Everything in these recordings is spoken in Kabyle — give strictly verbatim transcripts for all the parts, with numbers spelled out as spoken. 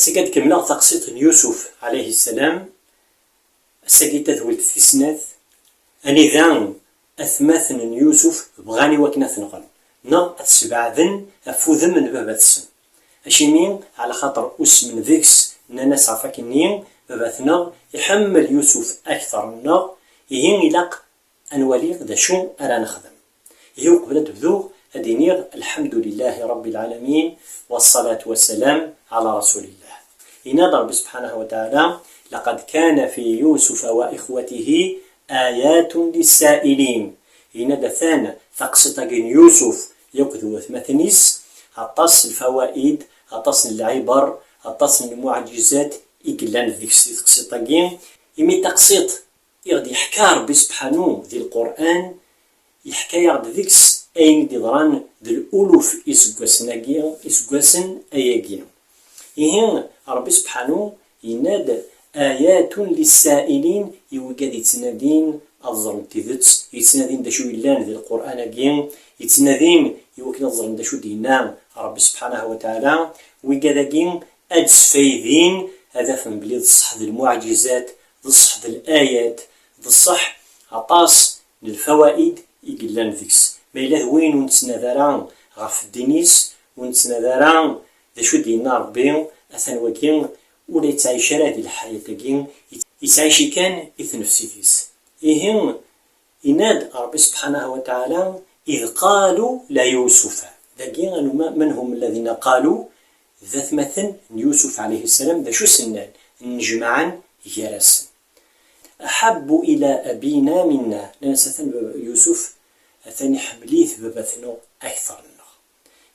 Ass-agi ad kemmleɣ taqsiṭ n Yusuf ɛalayhi ssalam. Ass-agi d tadwilt tis snat, anida atmaten n Yusuf bɣan i wakken ad t-nɣen, neɣ ad t-sbeɛden ɣef wudem n baba-tsen. Acimi? Ɛla xaṭer usmen deg-s, nnan-as ɣef wakken-nni baba-tneɣ iḥemmel Yusuf akteṛ-nneɣ, ihi ilaq ad nwali d acu ara nexdem. Ihi uqbel ad d-bduɣ, ad d-iniɣ: الحمد لله رب العالمين، والصلاة والسلام على رسول الله. Yenna-d Ṛebbi subḥanahu wa taɛala: لقد كان في يوسف وإخوته آيات للسائلين. Yenna-d atan taqsiṭ-agi n Yusuf yakk d watmaten-is, aṭas n lfawaid, aṭas n lɛiber, aṭas n lmuɛǧizat i yellan deg-s di teqsiṭ-agi, imi taqsiṭ i ɣ-d-yeḥka Ṛebbi subḥanu di Lqur'an, yeḥka-yaɣ-d deg-s ayen i d-yeḍran d luluf iseggasen-agi, iseggasen ayagi. Ihi, Ṛebbi subḥanu yenna-d: آيات للسائلين, i wigad yettnadin ad ẓren tidet, yettnadin d acu yellan di Lqur'an-agi, yettnadin i wakken ad ẓren d acu d-yenna Ṛebbi subḥanahu wa taɛala, wigad-agi ad d-sfaydin, ad afen belli d ṣṣeḥ d lmuɛǧizat, d ṣṣeḥ d layat, d ṣṣeḥ aṭas n lfawaid i yellan deg-s. Ma yella d win ur nettnadi ara ɣef ddin-is, ur nettnadi ara d acu d-yenna Ṛebbi, atan wagi ur yettɛic ara di lḥayat-agi, yettɛici kan i tnefsit-is. Ihi, yenna-d Ṛebbi subḥanahu wa taɛala: إذ قالوا ليوسف. Dagi, anu ma-, من هم الذين قالوا؟ D atmaten n Yusuf ɛalayhi ssalam, d acu s-nnan? Nnejmaɛen gar-asen. أحب إلى أبينا منا. Nnan-as: atan baba-, Yusuf, atan iḥemmel-it baba-tneɣ akteṛ-nneɣ.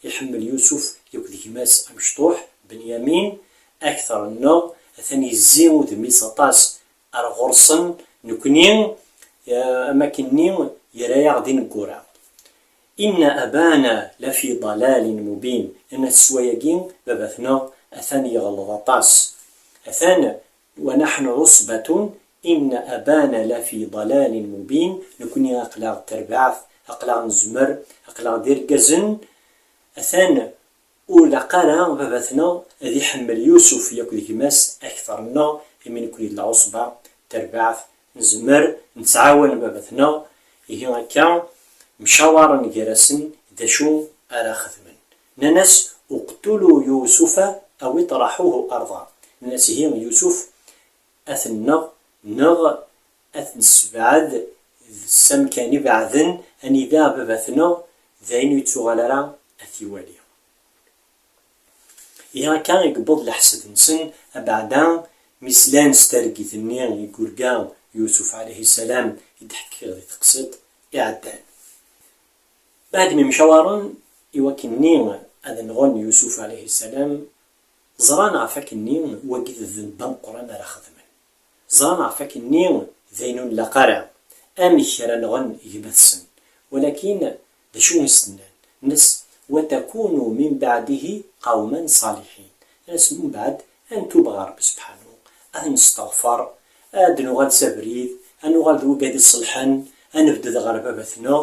Iḥemmel Yusuf yakk d gma-s amecṭuḥ, Benyamin, akteṛ-nneɣ, atan yezzi udem-is aṭas ar ɣur-sen, nekni, eh, am akken-nni yerra-yaɣ d ineggura. إن أبانا لفي ضلال مبين. Nnan-as s wayagi, baba-tneɣ atan yeɣleḍ aṭas. Atan: ونحن عصبة إن أبانا لفي ضلال مبين. Nekni aql-aɣ d tarbaɛt, aql-aɣ nezmer, aql-aɣ d irgazen. Atan ur ilaq ara baba-tneɣ ad iḥemmel Yusuf yakk d gma-s akteṛ-nneɣ, imi nekni d lɛuṣba, d tarbaɛt, nezmer, nettɛawan baba-tneɣ. Ihi akka, mcawaren gar-asen d acu ara xedmen. Nnan-as: اقتلوا يوسف أو اطرحوه أرضا. Nnan-as: ihi Yusuf, ad t-nneɣ, neɣ ad t-nessebɛed s amkan ibeɛden, anida baba-tneɣ d ayen ur yettuɣal ara ad t-iwali. Ihi akka i yewweḍ leḥsed-nsen, abeɛda mi slan s targit-nni i yurga Yusuf ɛalayhi ssalam i d-ḥkiɣ di teqsiṭ iɛeddan. Baɛd mi mcawaren i wakken-nni ad nɣen Yusuf ɛalayhi ssalam, ẓran ɣef wakken-nni wagi d ddnub ameqqran ara xedmen. Ẓran ɣef wakken-nni d ayen ur nlaq ara, amek ara nɣen gma-tsen. Walakin d acu i s-nnan? Nnan-as: وتكونوا من بعده قوما صالحين. Nnan-as: mbeɛd ad ntub ɣer Ṛebbi subḥanu, ad nesteɣfer, ad nuɣal s abrid, ad nuɣal d wigad iṣelḥen, ad nebded ɣer baba-tneɣ.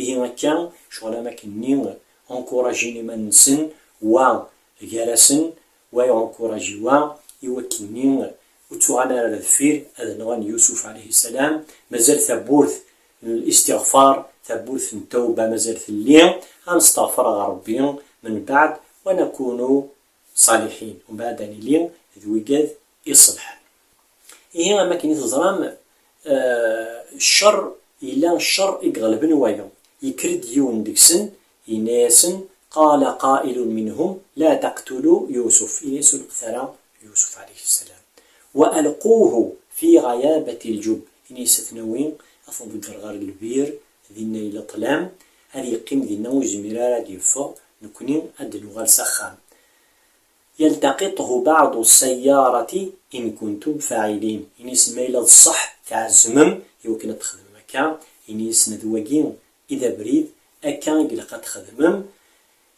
Ihi akka, ccɣel am akken-nni, encouragin iman-nsen, wa gar-asen, wa iɛunkuraji wa, i wakken-nni ur ttuɣal ara ar deffir ad nɣen Yusuf ɛalayhi ssalam. Mazal tawwurt n listiɣfar, tawwurt n tawba mazal telli, ad nesteɣfer ɣer Ṛebbi, menbeɛd, ونكون صالحين, umbeɛd ad nili d wigad iṣelḥen. Ihi, am akken i teẓram, eh, ccer, yella ccer i iɣelben wayeḍ. Yekker-d yiwen deg-sen, yenna-yasen: قال قائل منهم لا تقتلوا يوسف. Ini-as ur neqqet ara Yusuf ɛalayhi ssalam. وألقوه في غيابة الجب. Ini-as ad t-nawi, ad t-nḍegger ɣer lbir, dinna yella ṭṭlam, ad yeqqim dinna, ur yezmir ara ad yeffeɣ, nekni ad d-nuɣal s axxam. يلتقطه بعض السيارة إن كنتم فاعلين. Ini-as ma yella d ṣṣeḥ tɛezmem i wakken ad txedmem akka, ini-as d wagi i d abrid, akka i ilaq ad txedmem.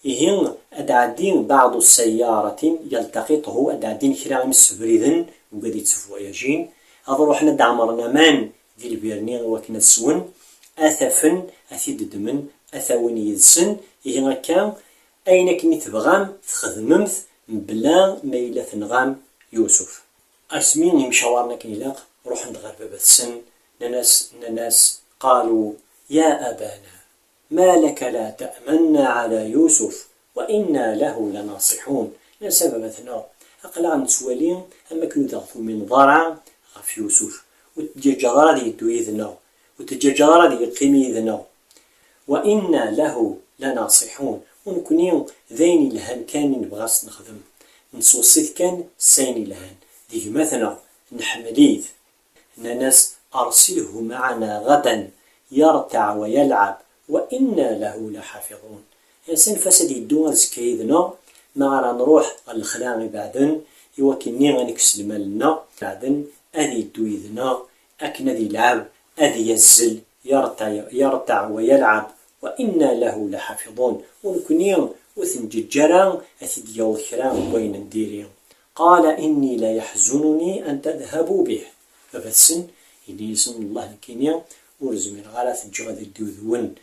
Ihi, ad d-ɛeddin بعض السيارة يلتقطه, ad d-ɛeddin kra imsebriden, wigad yettevwayajin, ad ruḥen ad d-ɛemren aman di lbir-nni i wakken ad swen, ad t-afen, ad t-id-ddmen, ad t-awin yid-sen. Ihi akka, ayen akken i tebɣam txedmem-t, mebla ma yella tenɣam Yusuf. Asmi imcawaren akken ilaq, ruḥen-d ɣer baba-tsen, nnan-as, nnan-as: قالوا يا أبانا ما لك لا تأمنا على يوسف وإنا له لناصحون. Nnan-as: a baba-tneɣ, aql-aɣ nettwali am akken ur d aɣ-tumineḍ ara ɣef Yusuf, ur t-teǧǧaǧaḍ ara ad yeddu yid-neɣ, ur t-teǧǧaǧaḍ ara ad yeqqim yid-neɣ. وإنا له لناصحون. U nekni d ayen ilhan kan i nebɣa ad s-nexdem. Nettweṣṣi-t kan s ayen ilhan. D gma-tneɣ, nḥemmel-it. Nnan-as: أرسله معنا غدا يرتع ويلعب وإنا له لحافظون. Nnan-as: anef-as ad yeddu azekka yid-neɣ, ma ara nruḥ ɣer lexla ibeɛden, i wakken-nni ad nekkes lmal-nneɣ, ibeɛden, ad yeddu yid-neɣ, akken ad yelɛeb, ad yazzel, يرتع, يرتع ويلعب وإنا له لحافظون. U nekni ur t-nǧeǧǧ ara ad t-id-yaweḍ kra n wayen n diri. قال إني ليحزنني أن تذهبوا به. Baba-tsen yenna-yasen: wellah nekkini ur zmireɣ ara ad t-ǧǧeɣ ad iddu yid-wen.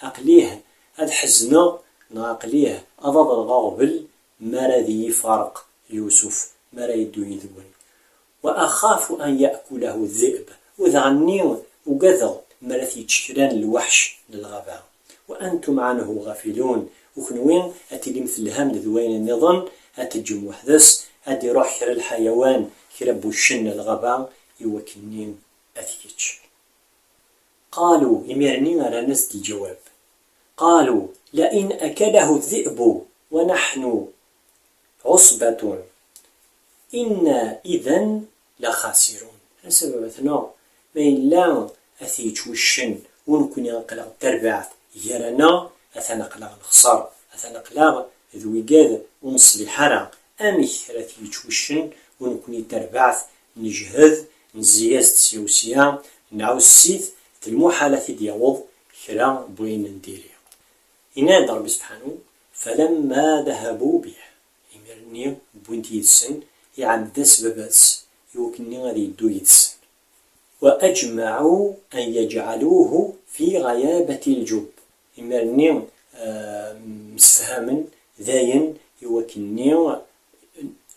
Aql-ih ad ḥezneɣ, neɣ aql-ih ad aḍreɣ aɣbel mi ara d iyi-ifareq Yusuf, mi ara yeddu yid-wen. وأخاف أن يأكله الذئب. U daɣenni ugadeɣ mi ara t-yečč kra n lweḥc n lɣaba. وأنتم عنه غافلون. U kenwi ad tilim telham-d d wayen nniḍen, ad teǧǧem weḥd-s, ad d-iruḥ kra n lḥayawan, kra n wuccen n lɣaba, i wakken-nni ad t-yečč. قالوا, imir-nni rran-as-d lǧawab. قالوا لئن أكله الذئب ونحن عصبة إنا إذا لخاسرون. Ḥasababatneɣ, ma yella ad t-yečč wuccen, u nekni aql-aɣ d tarbaɛt gar-aneɣ, atan aql-aɣ nexṣer, atan aql-aɣ d wigad ur neṣliḥ ara. Amek ara t-yečč wuccen, u nekni d tarbaɛt, nejhed, nezzi-as-d sya u sya, nɛuss-it, d lmuḥal ad t-id-yaweḍ kra n wayen n diri. Yenna-d Ṛebbi Sebḥanu: فلما ذهبوا به. Imir-nni wwin-t yid-sen, iɛemmed-as baba-s i wakken-nni ad yeddu yid-sen. وأجمعوا أن يجعلوه في غيابة الجب. Imir-nni, eh, msefhamen dayen i wakken-nni,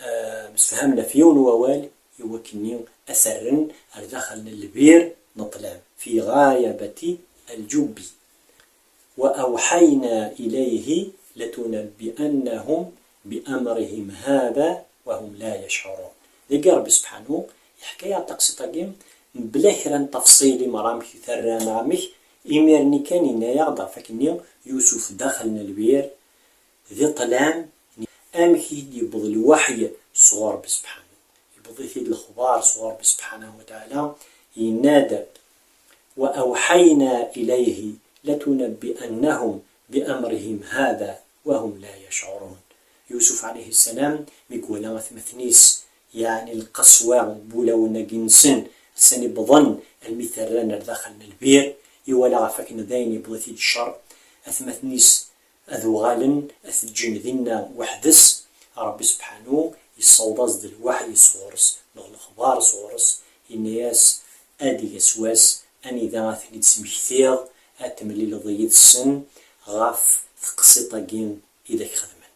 eh, msefhamen ɣef yiwen wawal i wakken-nni ad t-rren ar daxel n lbir n ṭṭlam, في غيابة الجب. وأوحينا إليه لتنبئنهم بأمرهم هذا وهم لا يشعرون. Dagi Ṛebbi Sebḥanu yeḥka-yaɣ-d taqsiṭ-agi mebla kra n tafṣil i meṛṛa amek i t-rran, amek, imir-nni kan yenna-yaɣ-d ɣef wakken-nni Yusuf daxel n lbir, di ṭṭlam, amek i d-yewweḍ lwaḥy sɣur Ṛebbi Sebḥanu. Yewweḍ-it-id lexbar sɣur Ṛebbi Sebḥanahu wa Taɛala, yenna-d: وأوحينا إليه لتنبئنهم بأمرهم هذا وهم لا يشعرون. Yusuf ɛalayhi ssalam, mi iwala atmaten-is, yeɛni lqaswa n wulawen-agi-nsen, atan iwweḍen almi t-rran ar daxel n lbir, iwala ɣef wakken dayen yewweḍ-it-id ccer, atmaten-is ad uɣalen ad t-ǧǧen dinna weḥd-s, Ṛebbi Sebḥanu yessaweḍ-as-d lwaḥy sɣur-s, neɣ lexbar sɣur-s, yenna-yas: ad d-yas wass anida ad ten-id-smektiɣ, ad temlileḍ yid-sen ɣef teqsiṭ-agi i d ak-xedmen.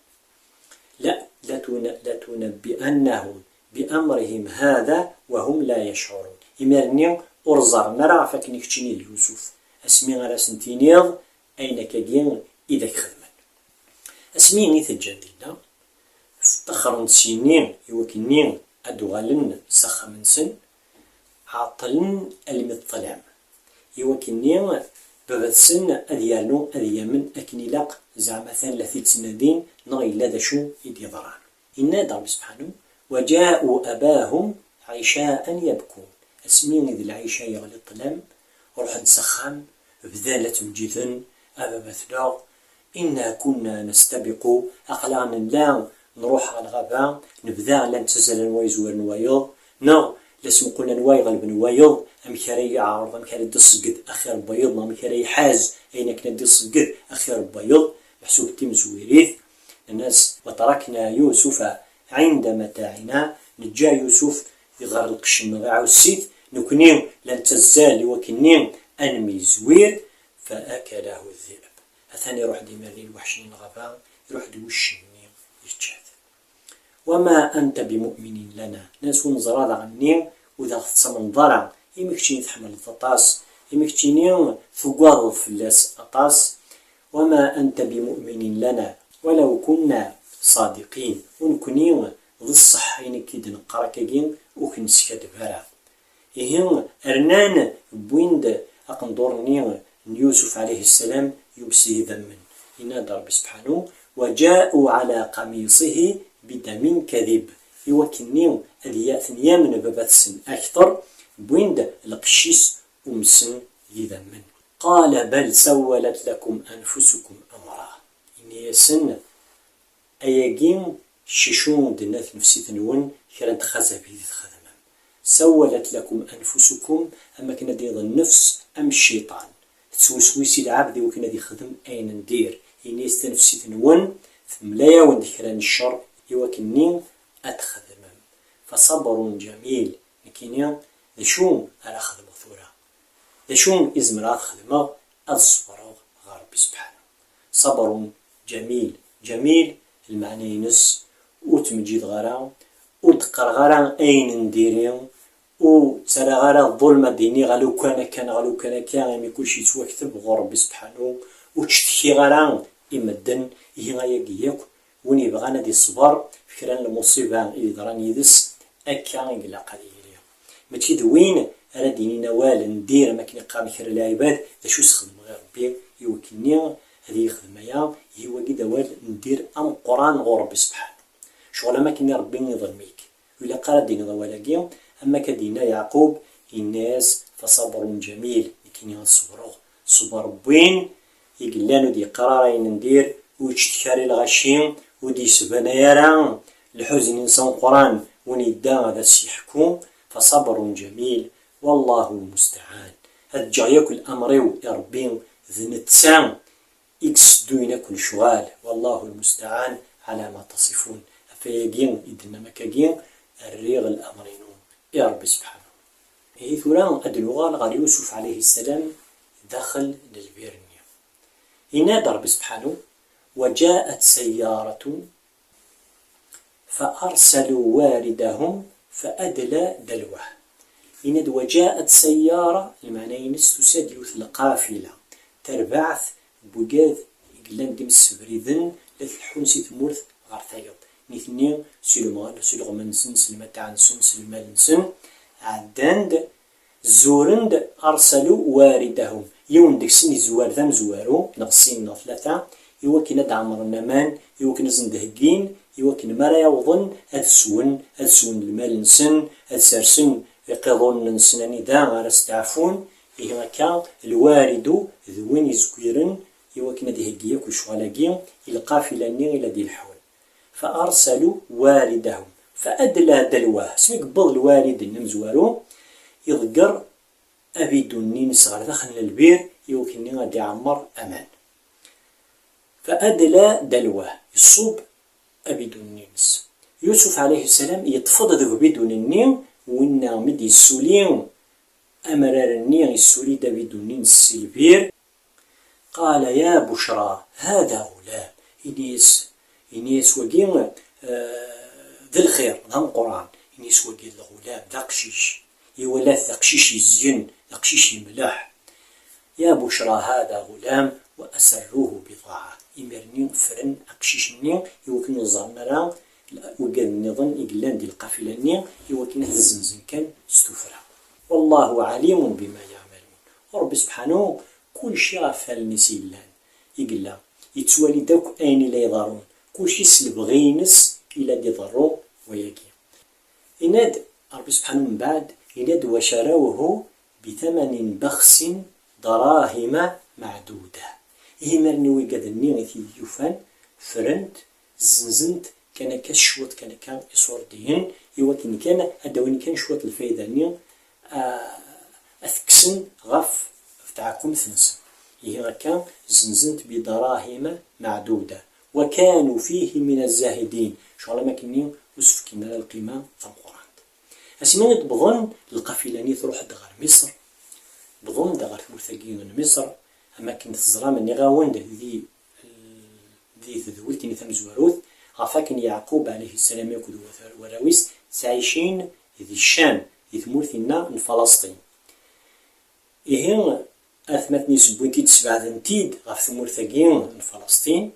لا، لتن-، لتنبئنهم بأمرهم هذا وهم لا يشعرون. Imir-nni ur ẓerren ara ɣef wakken i keččini d Yusuf, asmi ara sen-tiniḍ ayen akkagi i d ak-xedmen. Asmi i t-ǧǧan dinna, ṭṭaxren-d syenni i wakken-nni ad d-uɣalen s axxam-nsen, ɛeṭṭlen almi d ṭṭlam, i wakken-nni baba-tsen ad yernu ad yamen akken ilaq, zeɛma atan la t-id-ttnadin neɣ yella d acu i d-yeḍran. Yenna-d Ṛebbi Sebḥanu: وجاءوا أباهم عشاء يبكون. Asmi i d lɛica yeɣli ṭṭlam, ruḥen s axxam, bdan la ttmeǧǧiden: a baba-tneɣ, إنا كنا نستبق, aql-aɣ nella nruḥ ɣer lɣaba, nebda la nettazzal anwa yezwaren wayeḍ, neɣ la smeqqulen anwa iɣelben wayeḍ, amek ara iɛreḍ, amek ara d-iṣegged axir n wayeḍ, neɣ amek ara iḥaz ayen akken ad d-iṣegged axir n wayeḍ, meḥsub d timezwirit. Nnan-as: وتركنا يوسف عند متاعنا, neǧǧa Yusuf ɣer lqecc-nneɣ, iɛuss-it, nekni la nettazzal i wakken-nni ad nemyezwir, فأكله الذئب. Atan iruḥ-d imir-nni lweḥc-nni n lɣaba, iruḥ-d wuccen-nni, yečča-t. وما أنت بمؤمن لنا. Nnan-as ur neẓra daɣen-nni ur d aɣ-tettamneḍ ara, imi keččini tḥemmleḍ aṭas, imi keččini tugadeḍ fell-as aṭas. وما أنت بمؤمن لنا ولو كنا صادقين. U nekni d ṣṣeḥ ayen akka i d-neqqar akkagi ur k-neskaddeb ara. Ihi, rnan, wwin-d aqendur-nni n Yusuf ɛalayhi ssalam, yumsen d idammen. Yenna-d Ṛebbi sebḥanu: وجاءوا على قميصه بدم كذب. I wakken-nni ad ya-, ten-yamen baba-tsen akteṛ, wwin-d lqecc-is umsen d idammen. قال بل سولت لكم أنفسكم أمرا. Yenna-yasen: Ayagi, ccicu d-tenna tnefsit-nwen kra n txazabit i txedmem. سولت لكم أنفسكم, am akken ad d-yiniḍ nnefs am cciṭan. Tettweswis i lɛebd i wakken ad yexdem ayen n dir. Ini-as tanefsit-nwen temla-yawen-d kra n ccer i wakken-nni ad txedmem. فصبر جميل, nekkini d acu ara xedmeɣ tura? D acu i zemreɣ ad xedmeɣ? Ad ṣebreɣ ɣer Ṛebbi sebḥanu. صبر جميل. Ǧamil, lmeɛna-ines, ur ttmeǧǧideɣ ara, ur d-qqareɣ ara ayen n diri, ur ttarraɣ ara ḍḍulm ad d-iniɣ a lukan akka neɣ a lukan akka, imi kullec yettwakteb ɣur Ṛebbi sebḥanu, ur ttcetkiɣ ara i medden. Ihi ayagi yakk, win yebɣan ad iṣber f kra n lmuṣiba i d-yeḍran yid-s, akka i ilaq ad yili. Mačči d win ara d-yinin awal n dir, am akken i qqaren kra n lɛibad, d acu i s-xedmeɣ i Ṛebbi i wakken-nni ad iyi-yexdem aya? Ihi wagi d awal n dir ameqqran ɣur Ṛebbi sebḥanu. Ccɣel am akken i Ṛebbi iḍlem-ik. Ur ilaq ara ad d-tiniḍ awal-agi, am akka d-yenna Yeɛqub, yenna-yas: فصبر جميل, nekkini ad ṣebreɣ ṣṣber n win i yellan ur d-yeqqar ara ayen n dir, ur yettcetki ara i lɣaci, ur d-yesbanay ara lḥuzen-ines ameqqran, win yedda ad as-yeḥku, فصبر جميل، والله المستعان. Ad ǧǧeɣ yakk lamr-iw i Ṛebbi, d netta i yessedduyen akk lecɣal, والله المستعان على ما تصفون. Ɣef wayagi i d-tennam akkagi, rriɣ lamr-inu i Ṛebbi sebḥanu. Ihi tura ad nuɣal ɣer Yusuf ɛalayhi ssalam daxel n lbir-nni. Yenna-d Ṛebbi sebḥanu: وجاءت سيارة فأرسلوا واردهم فأدلى دلوه. Yenna-d: وجاءت سيارة, lmeɛna-ines tusa-d yiwet n lqafila, tarbaɛt n wigad i yellan d imsebriden, la tleḥḥun si tmurt ɣer tayeḍ. Nitni, s ileɣma-, s ileɣman-nsen, s lmataɛ-nsen, s lmal-nsen, ɛeddan-d, zuren-d, أرسلوا واردهم, yiwen deg-sen yezwar d amezwaru, neɣ sin neɣ tlata, i wakken ad d-ɛemmren aman, i wakken ad sen-d-heggin, i wakken mi ara awḍen ad swen, ad swen lmal-nsen, ad sersen iqiḍunen-nsen anida ara steɛfun. Ihi akka, lwaridu d win yezwiren i wakken ad iheggi akk lecɣal-agi i lqafila-nni i la d-ileḥḥun. فأرسلوا واردهم فأدلى دلوه. Asmi yewweḍ lwarid-nni amezwaru, iḍegger abidun-nni-ines ɣer daxel n lbir i wakken-nni ad d-iɛemmer aman. فأدلى دلوه, iṣubb abidun-nni-ines. Yusuf ɛalayhi ssalam yeṭṭef-d deg ubidun-nni, winna mi d-yessuli amrar-nni, yessuli-d abidun-nni-ines si lbir. قال يا بشرى هذا غلام. Ini-as, ini-as wagi, eh, d lxir, d ameqqran. Ini-as wagi d lɣulam, d aqcic. Iwala-t d aqcic yezyen, d aqcic yemleḥ. يا بشرى هذا غلام وأسروه بضاعة. Imir-nni ffren aqcic-nni i wakken ur ẓerren ara wigad nniḍen i yellan di lqafila-nni i wakken ad t-zzenzen kan s tuffra. والله عليم بما يعملون. U Ṛebbi sebḥanu, kulci ɣef wallen-is i yellan, i yella, yettwali-d akk ayen i la iḍerrun, kulci s lebɣi-ines i la d-iḍerru wayagi. Yenna-d Ṛebbi sebḥanu mbeɛd, yenna-d: وشروه بثمن بخس دراهم معدودة. Ihi imir-nni wigad-nni i t-id-yufan, ffren-t, zzenzen-t kan akka s cwiṭ kan akka iṣurdiyen, i wakken kan ad d-awin kan cwiṭ lfayda-nni, a, ad t-kksen ɣef tɛekkumt-nsen. Ihi akka, zzenzen-t بدراهم معدودة. وكانوا فيه من الزاهدين. Ccɣel am akken-nni ur s-fkin ara lqima tameqqrant. Asmi i d-wwḍen, lqafila-nni truḥ-d ɣer Miṣr. Wwḍen-d ɣer tmurt-agi n Miṣr, am akken teẓram, nniɣ-awen-d di, di tedwilt-nni tamezwarut, ɣef wakken Yeɛqub ɛalayhi ssalam akked warraw-is ttɛicin di Ccam, di tmurt-inna n Falasṭin. Ihi, atmaten-is wwin-t-id, sbeɛden-t-id ɣef tmurt-agi n Falasṭin.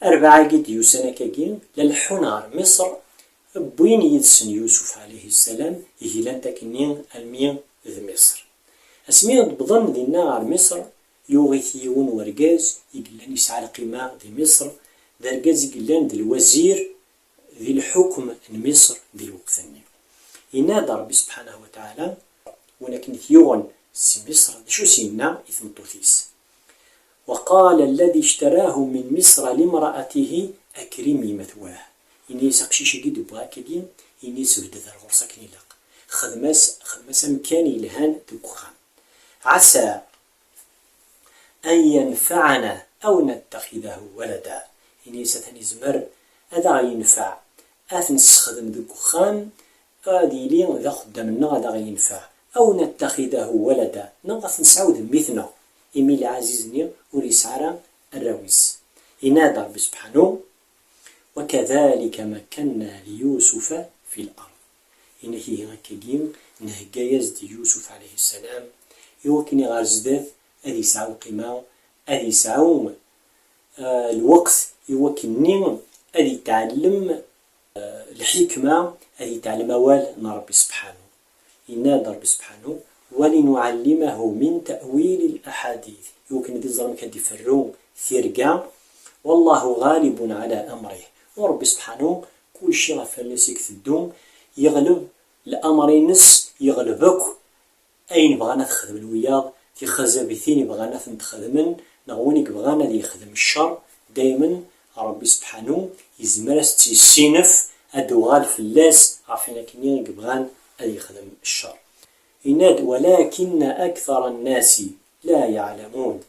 Arbaɛ-agi d-yusan akkagi, la leḥḥun ɣer Miṣr, wwin yid-sen Yusuf ɛalayhi ssalam, glan-t akkenni almi d Miṣr. Asmi d-wwḍen dinna ɣer Miṣr, yuɣ-it yiwen wergaz i yellan yesɛa lqima di Miṣr, d argaz i yellan d lwazir di lḥukm n Miṣr di lweqt-nni. Yenna-d Ṛebbi subḥanahu wa taɛala, win akken i t-yuɣen si Miṣr, d acu s-yenna i tmeṭṭut-is? وقال الذي اشتراه من مصر لامرأته أكرمي مثواه. Ini-as aqcic-agi d-wwiɣ akkagi, ini-as bded ar ɣur-s akken ilaq. Xdem-as, xdem-as amkan yelhan deg uxxam. عسى أن ينفعنا أو نتخذه ولدا. Ini-as atan yezmer ad aɣ-yenfeɛ, ad t-nessexdem deg uxxam, ad yili d axeddam-nneɣ, ad aɣ-yenfeɛ. أو نتخذه ولدا, neɣ ad t-nesɛu d mmi-tneɣ, imi lɛaziz-nni ur yesɛi ara arraw-is. Yenna-d Ṛebbi subḥanu, وكذلك مكنا ليوسف في الأرض. Ini-ak ihi akkagi, nhegga-yas-d i Yusuf ɛalayhi ssalam, i wakken ɣer zdat ad yesɛu lqima, ad yesɛu, eh, lweqt, i wakken-nni ad yetɛellem, eh, lḥikma, ad yetɛellem awal n Ṛebbi subḥanu. Yenna-d Ṛebbi subḥanu, ولنعلمه من تأويل الأحاديث, i wakken ad iẓer amek ad iferru tirga. والله غالب على أمره. U Ṛebbi subḥanu, kulci ɣef wallen-is i iteddu, yeɣleb lamer-ines, yeɣleb akk ayen bɣan ad t-xedmen wiyaḍ, tixazabitin i bɣan ad tent-xedmen, neɣ win i yebɣan ad yexdem ccer, daymen Ṛebbi subḥanu yezmer ad s-tt-yessinef, ad d-uɣal fell-as ɣef wayen akkenni i yebɣan ad yexdem ccer. Yenna-d, ولكن أكثر الناس لا يعلمون.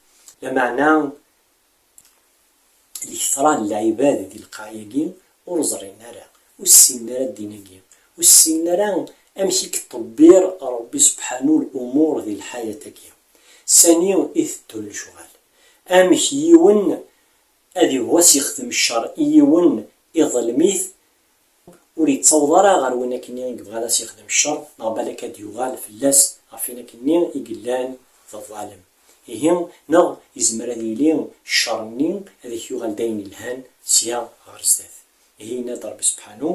Lameɛna, lketṛa n lɛibad di lqaɛ-agi ur ẓrin ara, ur ssinen ara ddin-agi, ur ssinen ara amek i yeṭṭebbir Ṛebbi subḥanu lumuṛ di lḥayat-agi. Sani i teddun lecɣal? Amek yiwen ad yebɣu ad s-yexdem ccer i yiwen, iḍlem-it, ur yettaweḍ ara ɣer win akkenni i yebɣa ad as-yexdem ccer, neɣ balak ad d-yuɣal fell-as ɣef win akkenni i yellan d aḍalem. Ihi, neɣ yezmer ad yili ccer-nni ad ak-yuɣal d ayen yelhan sya ɣer zdat. Ihi, yenna-d Ṛebbi subḥanu,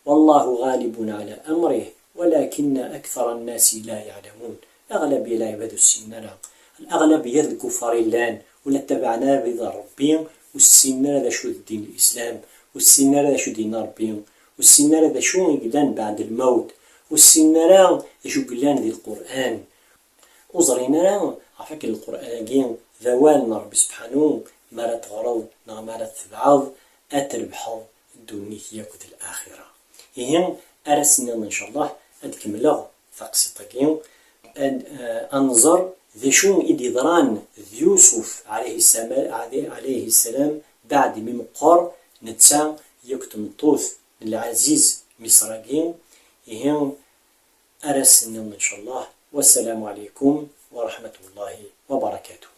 والله غالب على أمره ولكن أكثر الناس لا يعلمون. Aɣlabiya n lɛibad ur ssinen ara. Aɣlabiya d lkufar i llan, ur la ttabaɛen ara abrid n Ṛebbi, ur ssinen ara d acu d ddin n Lislam, ur ssinen ara d acu d-yenna Ṛebbi, ur ssinen ara d acu i yellan beɛd lmawt, ur ssinen ara d acu i yellan di Lqur'an. Ur ẓrin ara ɣef akken Lqur'an-agi d awal n Ṛebbi subḥanu, mi ara teɣreḍ neɣ mi ara tetebɛeḍ, ad trebḥeḍ ddunit yakk d laxira. Ihi, ar ass-nniḍen, ncallah, ad kemmleɣ taqsiṭ-agi, ad, eh, ad nẓer d acu i d-yeḍran d Yusuf ɛalayhi ssama-, ɛalayhi ssalam, beɛd mi meqqer netta yakk d tmeṭṭut n lɛaziz Miṣr-agi. Ihi, ar ass-nniḍen, ncallah. Wassalamu ɛalaykum wa raḥmatullahi wa barakatuh.